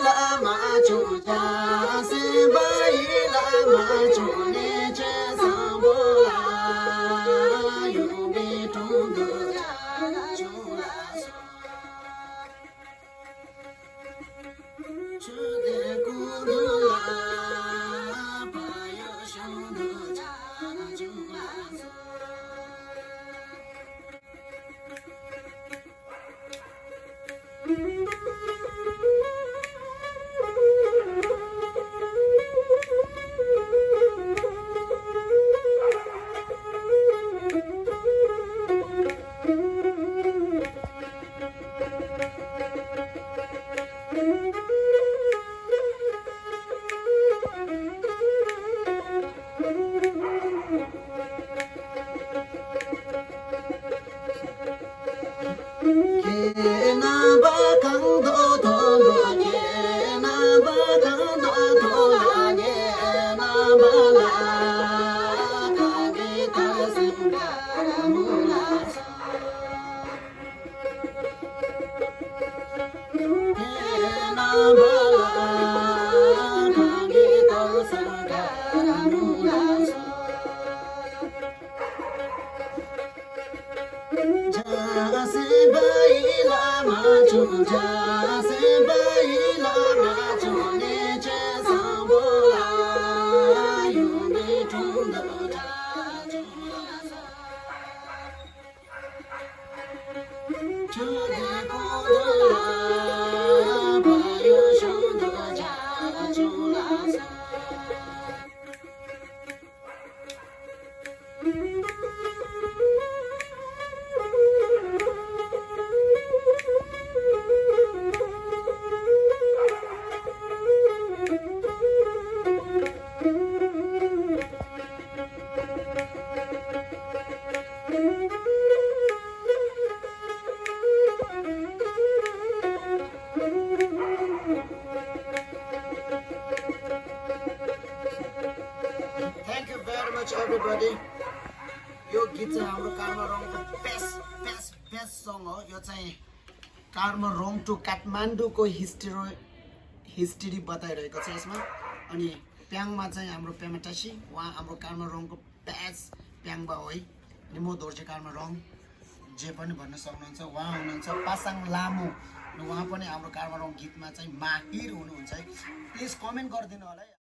lama chuja se bai lama chune che sambola yu be tung do ja chula chu de ku do la pa yo shang do ja chula Thank you very much everybody. यो गीत चाहिँ हाम्रो कर्म रङको best song हो। यो चाहिँ कर्म रङ टु काठमाडौँको हिस्ट्री बताइरहेको छ यसमा। अनि प्याङमा चाहिँ हाम्रो पेमाटासी उहाँ हाम्रो कर्म रङको बेस्ट प्याङबा हो है। अनि म दोर्जे कर्म रङ जे पनि भन्न सक्नुहुन्छ। उहाँ हुनुहुन्छ पासाङ लामो, उहाँ पनि हाम्रो कर्म रङ गीतमा चाहिँ माहिर हुनुहुन्छ है। प्लिज कमेन्ट गरिदिनु होला है।